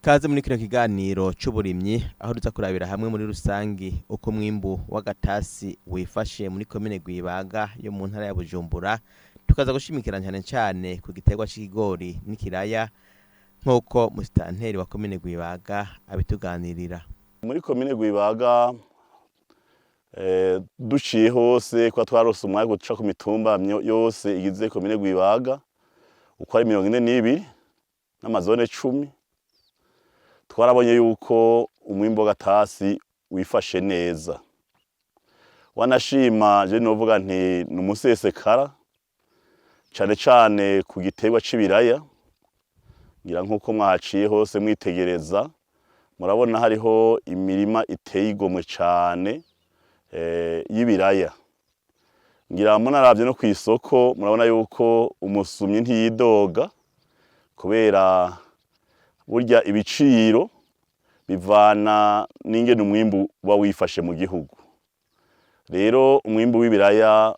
Kaze muri kino kiganiro c'uburimyi, aho tuza kurabira hamwe muri rusangi uko umwimbu w'agatasi wifashe muri komine Rwibaga yo mu ntara ya Bujumbura, tukaza gushimikira cane cane ku giterwa c'ikigori n'ikiraya, nk'uko musitanteri wa komine Rwibaga abituganirira. Muri komine Rwibaga, duciye hose, kuba twarose umwanya guca ku mitumba yose igize komine Rwibaga uko ari 42 n'amazone 10, twarabonye yuko umwimbu w'agatasi wifashe neza. Wanashima je novuga nti ni umusesekara, cane cane ku giterwa c'ibiraya. Ngira nkuko mwahaciye hose mwitegereza, murabona hariho imirima iteye igomwe cane y'ibiraya. Ngira munaravye no kw'isoko, murabona yuko umusumyi ntiyidoga, kubera burya ibiciro bivana n'ingene umwimbu uba wifashe mu gihugu. Rero umwimbu w'ibiraya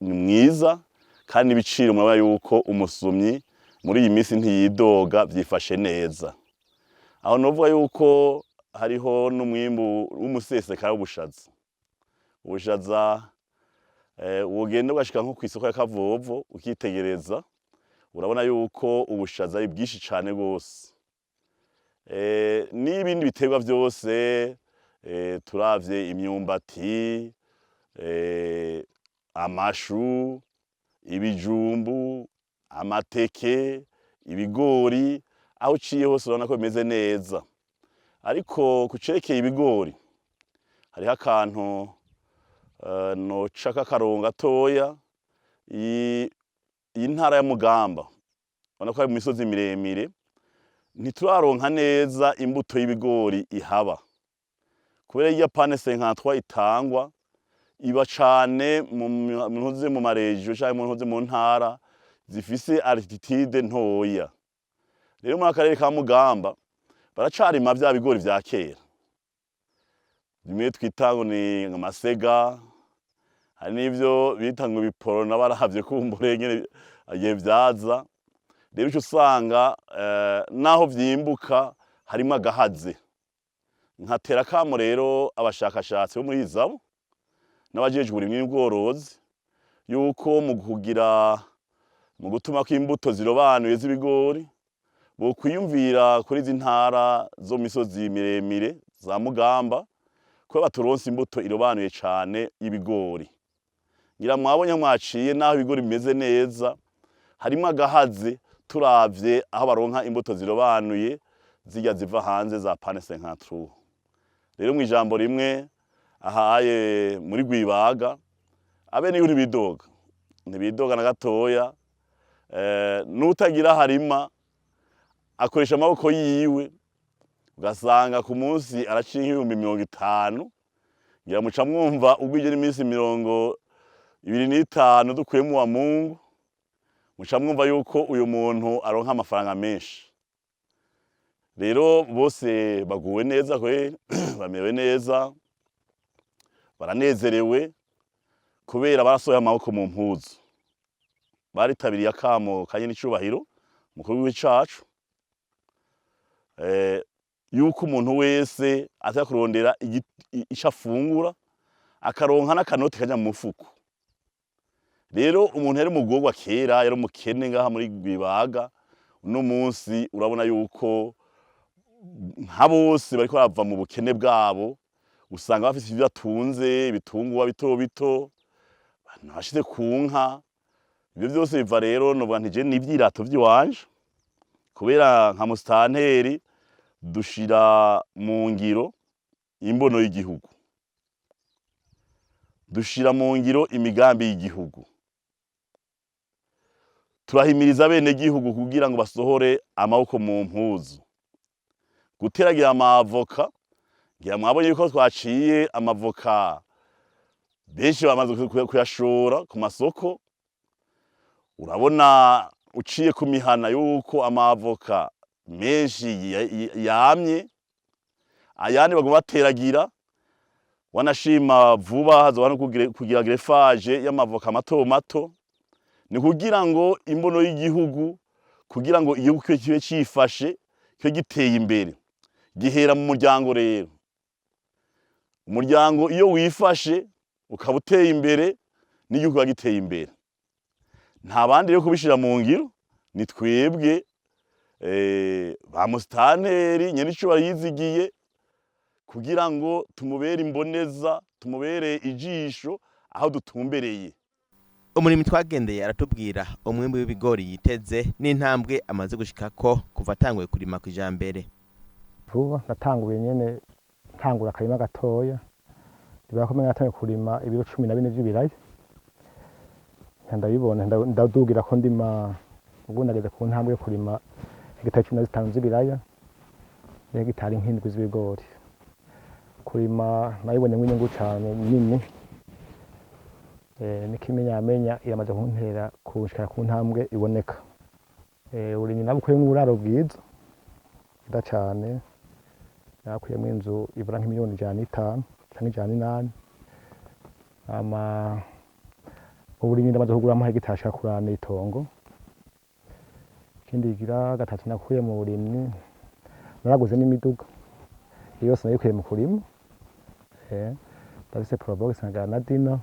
ni mwiza, kandi ibiciro murabona yuko umusumyi muri iyi minsi ntiyidoga, vyifashe neza. Aho novuga yuko hariho n'umwimbu w'umusesekara w'ubushaza. Ubushaza, wogenda ugashika nko kw'isoko ya Kavovo ukitegereza, urabona yuko ubushaza ari bwinshi cane gose. N'ibindi biterwa vyose, turavye imyumbati, amashu, ibijumbu, amateke, ibigori, aho uciye hose urabona ko bimeze neza. Ariko ku cerekeye ibigori, hariho akantu noca k'akarongo gatoya. Iyi ntara ya Mugamba, ubona ko ari mu misozi miremire, ntituraronka neza imbuto y'ibigori ihaba, kubera irya PAN 53 itangwa iba cane mu ntuze, mu ma régions canke mu ntuze, mu ntara zifise altitude ntoya. Rero muri akarere ka Mugamba baracarima vya bigori vya kera, bimwe twita ngo ni amasega, hari n'ivyo bita ngo ibiporona, baravye kumbure nyene igihe vyaza. Rero uca usanga naho vyimbuka harimwo agahaze. Nkatera akamo rero abashakashatsi bo muri ISABU n'abajejwe uburimyi n'ubworozi, yuko mu kugira, mu gutuma ko imbuto zirobanuye z'ibigori, bokwiyumvira kuri izi ntara zo mu misozi miremire za Mugamba, ko baturonse imbuto irobanuye cane y'ibigori. Ngira mwabonye aho mwaciye, naho ibigori bimeze neza, harimwo agahaze turavye aho baronka imbuto zirobanuye zirya ziva hanze za PAN 53. Rero mw'ijambo rimwe, ahaye muri Rwibaga abenegihugu ntibidoga, ntibidoga na gatoya. N'utagira harima akoresha amaboko yiwe, ugasanga ku munsi araciye nk'50,000. Ngira muca mwumva ugwije n'iminsi 25 dukuyemo wa Mungu, muca mwumva yuko uyu muntu aronka amafaranga menshi. Rero bose baguwe neza kweri, bamerewe neza, baranezerewe, kubera barasohoye amaboko mu mpuzu, baritabiriye akamo ka nyenicubahiro mukuru w'igihugu cacu, yuko umuntu wese aza kurondera ico afungura, akaronka n'akanoti kaja mu mufuko. Rero umuntu yari umugorwa kera, yari umukene ngaha muri Rwibaga, uno munsi urabona yuko nka bose bariko barava mu bukene bwabo. Usanga bafise ivyo batunze, ibitungwa bito bito bashize ku nka. Ivyo vyose biva rero, novuga nti je n'ivyirato vy'iwanje, kubera nka musitanteri dushira mu ngiro imbono y'igihugu, dushira mu ngiro imigambi y'igihugu, turahimiriza abenegihugu kugira ngo basohore amaboko mu mpuzu. Guteragira amavoka, ngira mwabonye yuko twaciye amavoka, benshi bamaze kuyashora ku masoko. Urabona uciye ku mihana yuko amavoka menshi yamye, ayandi baguma bateragira. Wanashima vuba hazoba no kugira greffage y'amavoka mato mato. Ni kugira ngo imbono y'igihugu, kugira ngo igihugu kibe cifashe. kibe giteye imbere. Gihera mu muryango rero. Umuryango iyo wifashe ukaba uteye imbere, n'igihugu kiba giteye imbere. Nta bandi rero kubishira mu ngiro, ni twebwe ba musitanteri nyenicubahiro yizigiye kugira ngo tumubere imboneza, tumubere ijisho aho dutumbereye. Umurimyi twagendeye aratubwira umwimbu w'ibigori yiteze n'intambwe amaze gushikako kuva atanguye kurima kijambere. Vuba natanguye nyene ntangura akarima gatoya, ndibuka ko natanguye kurima ibiro 14 vy'ibiraya, ndabibona ndadugira ko ndima. Ubu nageze ku ntambwe yo kurima hegitari 15 z'ibiraya n'hegitari nk'indwi z'ibigori. Kurima nabibonyemwo inyungu cane nini, n'ikimenyamenya iramaze kuntera kunshikana ku ntambwe iboneka. Uburimyi nabukuyemwo uburaro bwiza bwiza cane, nakuyemwo inzu ibura nk'imiliyoni 105 canke 108. Hama uburimyi ndamaze kuguramwo hegitari ashika kuri ane itongo. Ikindi kigira gatatu nakuye mu burimyi, naraguze n'imiduga, iyo yose nayikuye mu kurima. Ndafise Probox nkagira na Dina.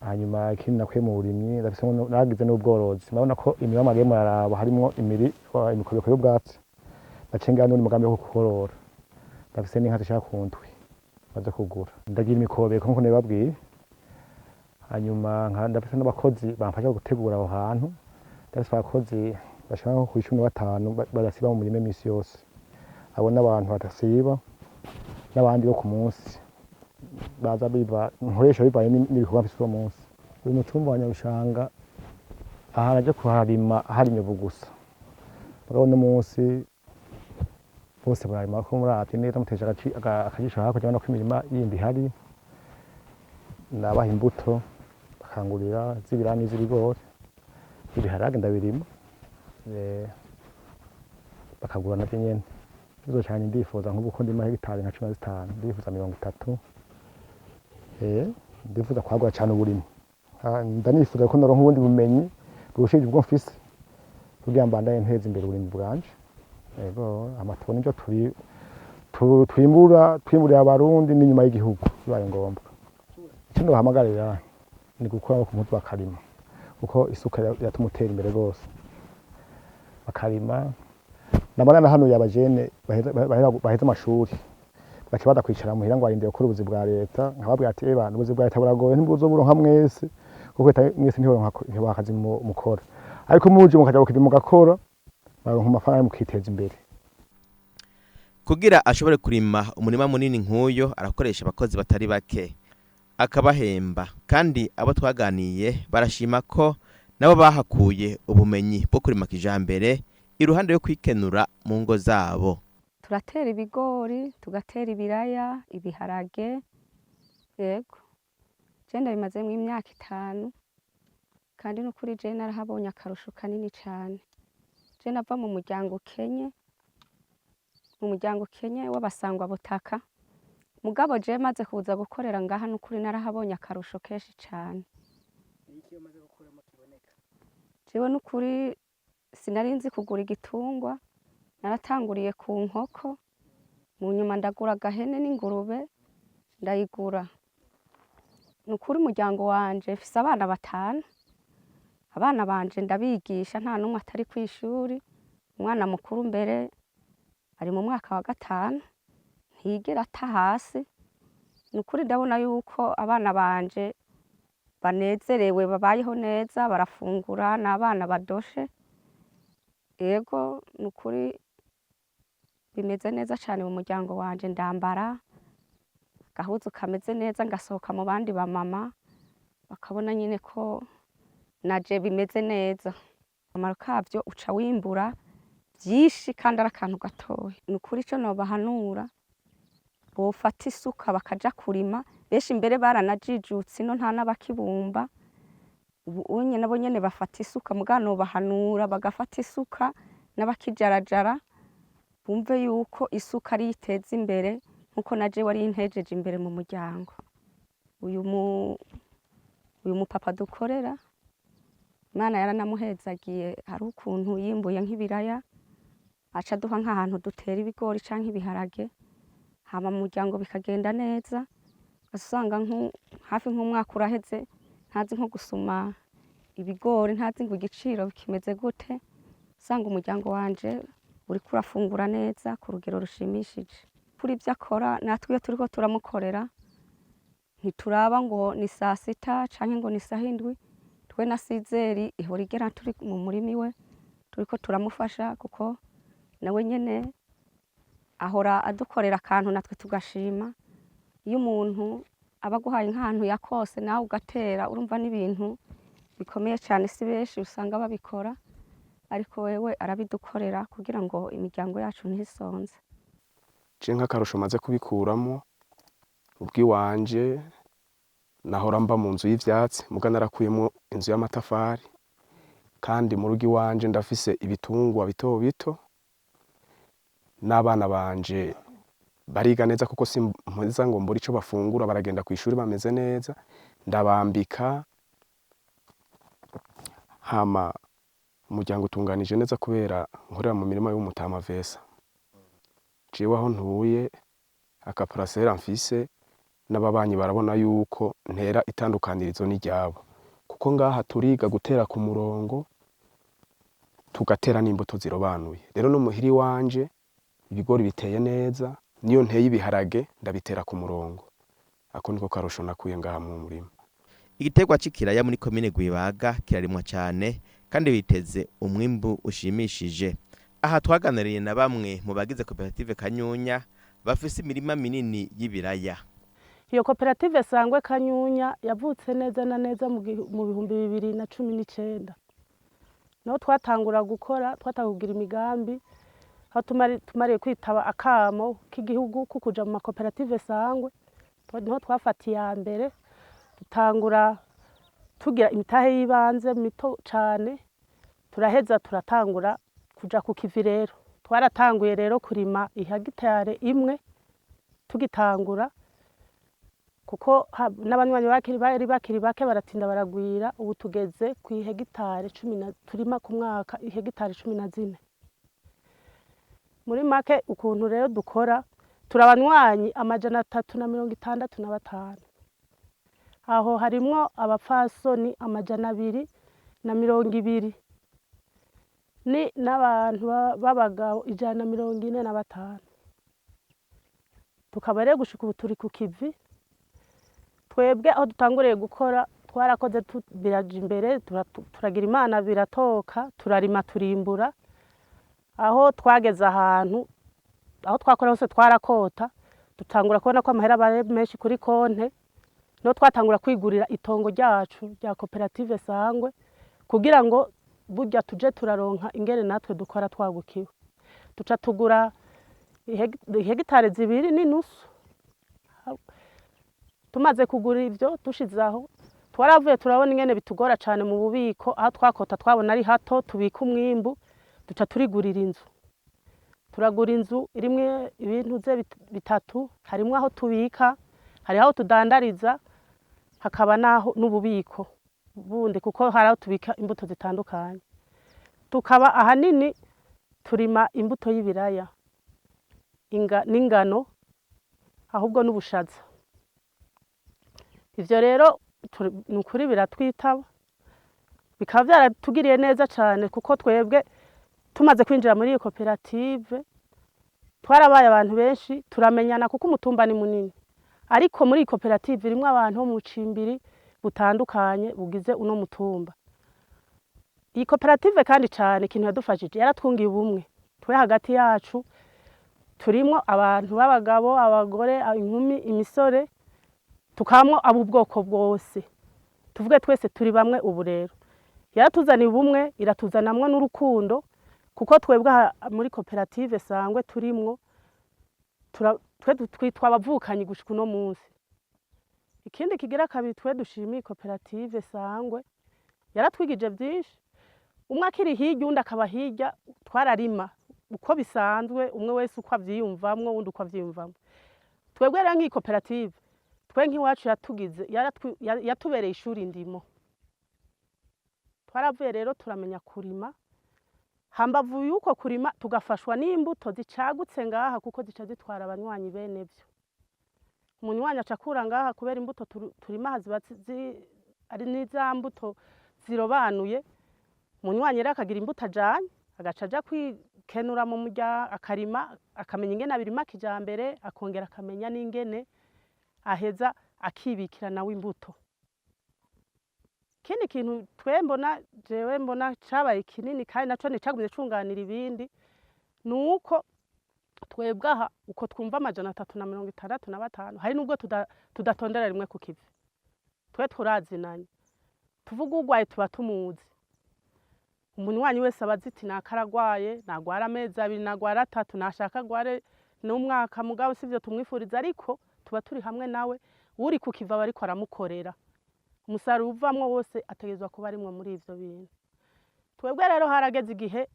Hanyuma ikindi nakuye mu burimyi, ndafise naragize n'ubworozi. Murabona ko imirima mwagiye muraraba harimwo imikobeko y'ubwatsi, naciye ngira n'uwundi mugambi wo korora. Ndafise n'inka zishika ku ndwi maze kugura. Ndagira imikobeko nkuko nabibabwiye. Hanyuma ndafise n'abakozi bamfasha gutegura aho hantu. Ndafise abakozi bashika nko kuri 15 badasiba mu murima imisi yose. Abo n'abantu badasiba, n'abandi bo ku munsi baza biva nkoresha bivanye n'ibikorwa mfise uwo munsi. Uyu mutumba wa Nyarushanga aha naje kuharima hari imyovu gusa, mugabo uno munsi bose bararima ko muravye neza muteje akajisho hakurya urabona ko imirima yindi ihari. Nabaha imbuto bakangurira z'ibiraya n'iz'ibigori, ibiharage ndabirima, bakagura navyo nyene. Ikibazo canje ndifuza nk'ubu ko ndima hegitari nka 15, ndifuza 30, ndifuza kwagura cane uburimyi. Ndanifuza ko noronka ubundi bumenyi burushije ubwo mfise kugira mbandanye nteza imbere uburimyi bwanje. Ego hama tubone ivyo twimbura, twimburira abarundi n'inyuma y'igihugu bibaye ngombwa. Ico nobahamagarira ni gukura ku mpuzu bakarima, kuko isuka iratuma utera imbere rwose. Bakarima. Ndabona na hano abajene baheza amashuri baca baza kwicara muhira ngo barindiriye gukora ubuzi bwa leta, nkababwira ati eba ubuzi bwa leta buragoye, ntibuzoburonka mwese, kuko leta mwese ntiboronka akazi mukora, ariko muje mukaja kukivi mugakora baronka amafaranga mukiteza imbere. Kugira ashobore kurima umurima munini nk'uyo arakoresha abakozi batari bake akabahemba, kandi abo twaganiye barashima ko nabo bahakuye ubumenyi bwo kurima kijambere iruhande yo kwikenura mu ngo zabo. Turatera ibigori, tugatera ibiraya, ibiharage. Yego, je ndabimazemwo imyaka 5, kandi n'ukuri je narahabonye akarusho kanini cane. Je nava mu muryango ukenye, mu muryango ukenye w'abasangwa butaka, mugabo je maze kuza gukorera ngaha n'ukuri narahabonye akarusho kenshi cane. Jewe n'ukuri sinari nzi kugura igitungwa, naratanguriye ku nkoko, mu nyuma ndagura agahene n'ingurube ndayigura. Nukuri umuryango wanje mfise abana 5, abana banje ndabigisha nta n'umwe atari kw'ishuri. Umwana mukuru mbere ari mu mwaka wa 5, ntiyigera ata hasi. Nukuri ndabona yuko abana banje banezerewe, babayeho neza, barafungura, n'abana badoshe. Ego nukuri bimeze neza cane mu muryango wanje. Ndambara agahuzu kameze neza, ngasohoka mu bandi bamama bakabona nyine ko naje bimeze neza. Akamaro kavyo uca wimbura vyinshi kandi ari akantu gatoya. Nukuri ico nobahanura, bofata isuka bakaja kurima. Benshi mbere baranajijutse ino nta n'abakibumba, ubu unye nabo nyene bafata isuka. Mugabo nobahanura bagafata isuka n'abakijarajara bumve yuko isuka ariyo iteza imbere, nkuko na jewe ariyo intejeje imbere mu muryango. Uyu mupapa dukorera, Imana yaranamuhezagiye, hari ukuntu yimbuye nk'ibiraya Aca aduha nk'ahantu dutera ibigori canke ibiharage, hama mu muryango bikagenda neza. Usanga hafi nk'umwaka uraheze ntazi nko gusuma ibigori, ntazi ngo igiciro kimeze gute. Usanga umuryango wanje uriko urafungura neza ku rugero rushimishije. Kuri ivyo akora, natwe iyo turiko turamukorera ntituraba ngo ni 6:00 canke ngo ni 7:00. Twe na 6h ihora igera turi mu murima iwe turiko turamufasha, kuko nawe nyene ahora adukorera akantu natwe tugashima. Iyo umuntu aba aguhaye nk'ahantu yakose nawe ugatera, urumva n'ibintu bikomeye cane, si benshi usanga babikora, ariko wewe arabidukorera kugira ngo imiryango yacu ntisonze. Je nk'akarusho maze kubikuramo ubwiwanje, nahora mba mu nzu y'ivyatsi, muga narakuyemwo inzu y'amatafari, kandi mu rugo iwanje ndafise ibitungwa bito bito, n'abana banje bariga neza kuko simpeza ngo mbure ico bafungura, baragenda kw'ishuri bameze neza, ndabambika, hama umuryango utunganije neza kubera nkorera mu mirima y'umutama Vesa. Jewe aho ntuye akaparasera mfise n'ababanyi barabona yuko ntera itandukanirizo n'iryabo, kuko ngaha turiga gutera ku murongo, tugatera n'imbuto zirobanuye. Rero no muhira iwanje ibigori biteye neza, niyo nteye ibiharage ndabitera ku murongo. Ako niko karusho nakuye ngaha mu murima. Igiterwa c'ikiraya muri komine Rwibaga kirarimwa cane kandi biteze umwimbu ushimishije. Aha twaganiriye na bamwe mu bagize koperative Kanyunya bafise imirima minini y'ibiraya. Iyo koperative Sangwe Kanyunya yavutse neza na neza mu 2019. Niho twatangura gukora, twatangura kugira imigambi, aho tumariye kwitaba akamo k'igihugu ko kuja mu makoperative Sangwe, niho twafata iya mbere, dutangura tugira imitahe y'ibanze mito cane, turaheza turatangura kuja ku kivi rero. Twaratanguye rero kurima ihegitare imwe tugitangura, kuko n'abanywanyi bari bakiri bake baratinda baragwira. Ubu tugeze ku ihegitare cumi na, turima ku mwaka ihegitare 14. Muri make ukuntu rero dukora, turi abanywanyi 365. Aho harimwo abapfasoni 220 ni n'abantu b'abagabo 145. Tukaba rero gushika ubu turi ku kivi. Twebwe aho dutanguriye gukora twarakoze biraja imbere, turagira Imana biratoka, turarima turimbura. Aho twageze ahantu aho twakora hose twarakota, dutangura kubona ko amahera abaye menshi kuri konte, niho twatangura kwigurira itongo ryacu rya koperative Sangwe, kugira ngo burya tuje turaronka ingene natwe dukora twagukiwe. Duca tugura ihegitare 2.5. Tumaze kugura ivyo dushize aho, twaravuye turabona ingene bitugora cane mu bubiko, aho twakota twabona ari hato tubika umwimbu, duca turigurira inzu. Turagura inzu irimwe ibintu ze bitatu, harimwo aho tubika, hari aho tudandariza, hakaba naho n'ububiko bundi, kuko hari aho tubika imbuto zitandukanye. Tukaba ahanini turima imbuto y'ibiraya n'ingano, ahubwo n'ubushaza. Ivyo rero ni ukuri biratwitaba, bikaba vyaratugiriye neza cane, kuko twebwe tumaze kwinjira muri iyo koperative twarabaye abantu benshi, turamenyana kuko umutumba ni munini. Ariko muri iyi koperative irimwo abantu bo mu cimbiri butandukanye bugize uno mutumba. Iyi koperative kandi cane ikintu yadufashije, yaratwungiye ubumwe. Twe hagati yacu turimwo abantu b'abagabo, abagore, inkumi, imisore, tukamwo ab'ubwoko bwose. Tuvuge twese turi bamwe ubu rero. Yaratuzaniye ubumwe, iratuzanamwo n'urukundo, kuko twebwe muri koperative Sangwe turimwo, twe twitwa abavukanyi gushika uno munsi. Ikindi kigira kabiri twe dushimiye koperative Sangwe, yaratwigije byinshi. Umwe akiri hirya undi akaba hirya, twararima uko bisanzwe, umwe wese uko avyiyumvamwo, uwundi uko avyiyumvamwo. Twebwe rero nk'iyi koperative, twe nk'iwacu yatubereye ishuri ndimo. Twaravuye rero turamenya kurima, Hambavu y'uko kurima, tugafashwa n'imbuto zicagutse ngaha, kuko zica zitwara abanywanyi bene vyo. Umunywanyi aca akura ngaha kubera imbuto turima aha ziba ari n'iza mbuto zirobanuye. Umunywanyi rero akagira imbuto ajanye, agaca aja kwikenura mu muryango, akarima, akamenya ingene abirima kijambere, akongera akamenya n'ingene aheza akibikira nawe imbuto. Ikindi kintu twe mbona, jewe mbona cabaye kinini kandi naco nicagumye cunganira ibindi, ni uko twebwe aha uko twumva 365, hari nubwo tudatondera rimwe ku kivi. Twe turazinanye, tuvuga urwaye tuba tumuzi. Umunywanyi wese aba azi ati naka aragwaye, nagwara amezi 2, nagwara 3, nashaka agware n'umwaka, mugabo sivyo tumwifuriza, ariko tuba turi hamwe nawe. Uri ku kivi aba ariko aramukorera, umusaruro uvamwo wose ategerezwa kuba arimwo muri ivyo bintu. Twebwe rero harageze igihe,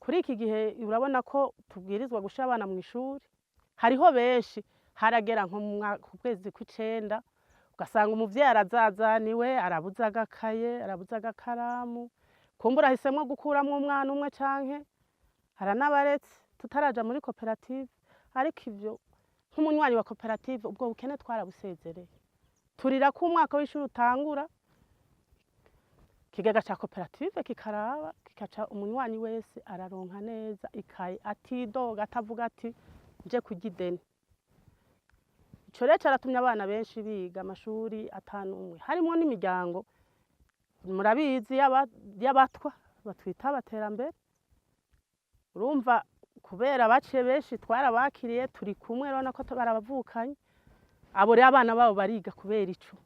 kuri iki gihe urabona ko tubwirizwa gushira abana mw'ishuri, hariho benshi haragera nko ku kwezi kw'icenda, ugasanga umuvyeyi arazazaniwe, arabuze agakaye, arabuze agakaramu, kumbura ahisemwo gukuramwo umwana umwe canke aranabaretse, tutaraja muri koperative. Ariko ivyo nk'umunywanyi wa koperative ubwo bukene twarabusezereye. Turira ko umwaka w'ishuri utangura, ikigega ca koperative kikaraba, kikaca umunywanyi wese araronka neza ikaye, atidoga, atavuga ati nje kurya ideni. Ico rero caratumye abana benshi biga amashuri 5, harimwo n'imiryango murabizi y'abatwa batwita abaterambere. Urumva kubera baciye benshi twarabakiriye, turi kumwe, urabona ko barabavukanye. Abo rero abana babo bariga kubera ico,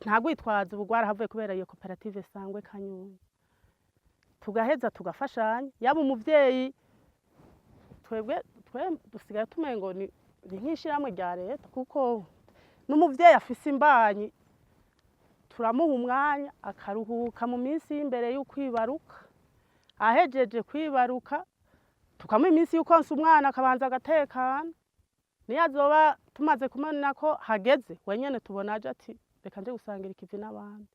nta gwitwaza ubu rwarahavuye kubera iyo koperative Sangwe Kanyunya. Tugaheza tugafashanya, yaba umuvyeyi, twebwe twe dusigaye tumengo ni nk'ishirahamwe rya leta, kuko n'umuvyeyi afise imbanyi turamuha umwanya akaruhuka mu minsi y'imbere y'ukwibaruka. Ahejeje kwibaruka tukamuha iminsi y'ukonsa umwana, akabanza agatekana. Niyo azoba tumaze kumenya ko hageze, wenyene tubona aje ati reka nje gusangira ikivi n'abandi.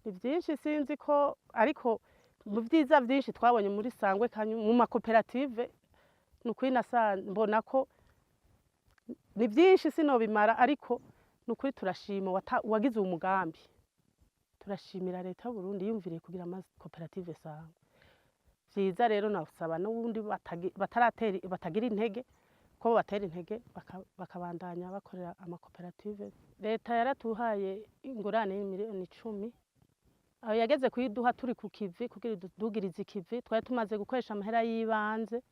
Ni vyinshi sinzi ko, ariko mu vyiza vyinshi twabonye muri Sangwe Kanyunya mu makoperative, ni ukuri mbona ko ni vyinshi sinobimara, ariko ni ukuri turashima uwagize uwo mugambi. Turashimira leta y'Uburundi yiyumviriye kugira amakoperative Sangwe. Vyiza rero nasaba n'ubundi batagira intege, ko batera intege bakabandanya bakorera amakoperative. Leta yaratuhaye ingurane y'imiliyoni 10, aho yageze kuyiduha turi ku kivi, kugira idudugirize ikivi. Twari tumaze gukoresha amahera y'ibanze,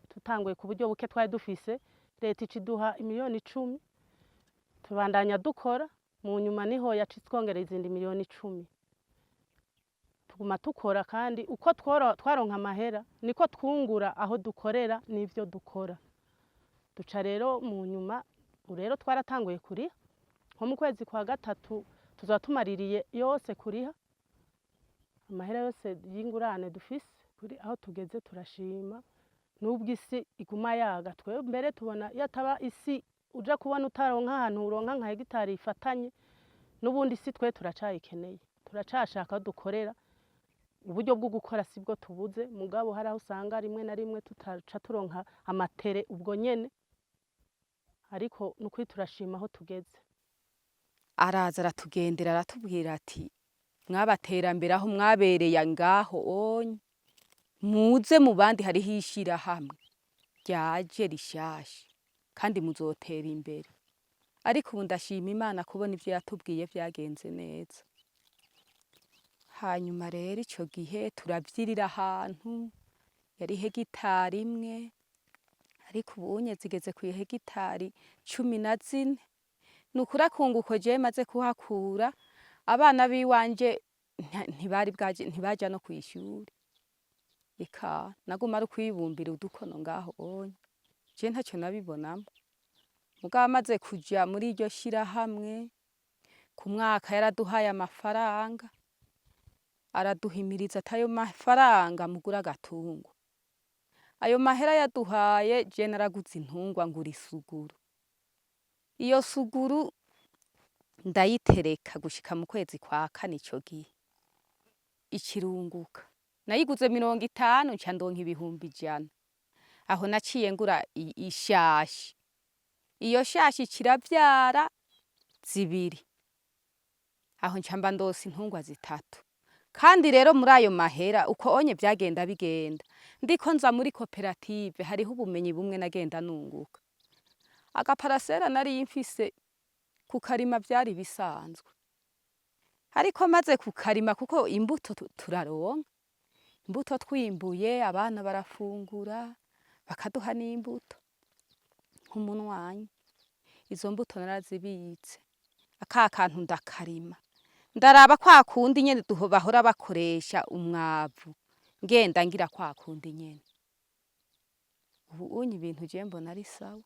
tutanguye ku buryo buke twari dufise. Leta ica iduha imiliyoni 10, tubandanya dukora. Mu nyuma niho yaca itwongerera izindi miliyoni 10, tuguma dukora. Kandi uko twaronka amahera niko twungura aho dukorera n'ivyo dukora. Duca rero mu nyuma rero twaratanguye kuriha, nko mu kwezi kwa 3 tuzoba tumaririye yose kuriha amahera yose y'ingurane dufise. Kuri aho tugeze turashima, nubwo isi iguma yaga. Twebwe mbere tubona iyo ataba isi uja kubona utaronka ahantu uronka nka hegitari ifatanye, n'ubundi isi twe turacayikeneye, turacashaka aho dukorera. Uburyo bwo gukora sibwo tubuze, mugabo hari aho usanga rimwe na rimwe tutaca turonka amatere ubwo nyene, ariko nukuri turashima aho tugeze. Araza aratugendera, aratubwira ati mwabaterambere aho mwabereye ngaho onye, muze mu bandi, hariho ishirahamwe ryaje rishasha kandi muzotera imbere. Ariko ubu ndashima Imana kubona ivyo yatubwiye vyagenze neza. Hanyuma rero ico gihe turavyirira ahantu yari hegitari 1, ariko ubunye zigeze ku hegitari 14. Ni ukuri akunguko jewe maze kuhakura, abana biwanje ntibari bwaje, ntibaja no kw'ishure. Eka naguma ari ukwibumbira udukono ngaho onye, je ntaco nabibonamwo. Mugabo amaze kuja muri iryo shirahamwe, ku mwaka yaraduhaye amafaranga, araduhimiriza ati ayo mafaranga mugure agatungwa. Ayo mahera yaduhaye, je naraguze intungwa, ngura isuguru. Iyo suguru ndayitereka gushika mu kwezi kwa kane, ico gihe icirunguka. Nayiguze 50 nca ndonka 100,000. Aho naciye ngura ishashi. Iyo shashi iciravyara zibiri. Aho nca mba ndose intungwa zitatu. Kandi rero muri ayo mahera uko onye vyagenda bigenda, ndiko nza muri koperative hariho ubumenyi bumwe nagenda nunguka. Agaparasera nari mfise kukarima vyari bisanzwe. Ariko maze kukarima kuko imbuto turaronka, imbuto twimbuye abana barafungura, bakaduha n'imbuto nk'umunwanyi. Izo mbuto narazibitse, aka kantu ndakarima. Ndaraba kwa kundi nyene bahora bakoresha umwavu, ngenda ngira kwa kundi nyene. Ubu unye ibintu je mbona ari sawa.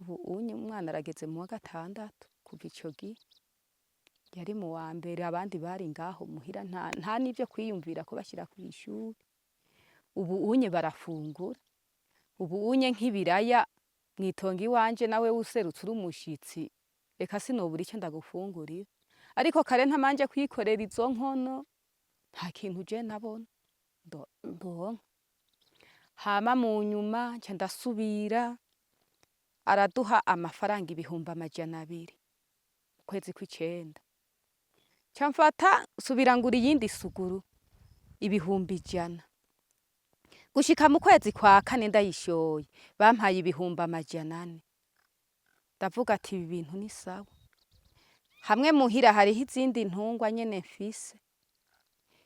Ubu unye umwana arageze mu wa gatandatu kuva ico gihe. Yari mu wa mbere abandi bari ngaho muhira nta n'ivyo kwiyumvira kubashira kw'ishure. Ubu unye barafungura. Ubu unye nk'ibiraya mw'itongo iwanje nawe userutse uri umushitsi, eka sinobura ico ndagufungurira. Ariko kare ntamanje kwikorera izo nkono, nta kintu je nabona ndonka. Hama mu nyuma nca ndasubira, araduha amafaranga 200,000 mu kwezi kw'icenda. Nca mfata nsubira ngura iyindi suguru 100,000. Gushika mu kwezi kwa kane ndayishoye, bampaye 400,000. Ndavuga ati ibi bintu ni sawa. Hamwe muhira hariho izindi ntungwa nyene mfise.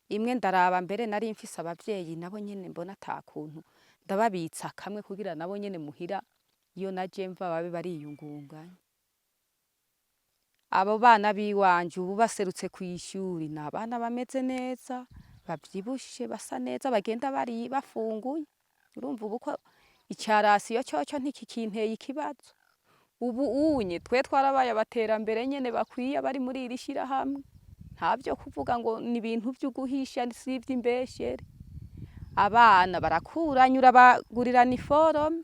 Imwe ndaraba mbere nari mfise abavyeyi nabo nyene mbona ata kuntu ndababitsa kamwe kugira nabo nyene muhira iyo naje mva babe bariyungunganya. Abo bana biwanje ubu baserutse kw'ishuri ni abana bameze neza, bavyibushe basa neza bagenda bari bafunguye. Urumva ubu ko icarasiyo coco ntikikinteye ikibazo. Ubu unye twe twarabaye abaterambere nyene bakwiye bari muri iri shirahamwe. Nta vyo kuvuga ngo ni ibintu vy'uguhisha si ivy'imbeshere. Abana barakuranya urabagurira niforome.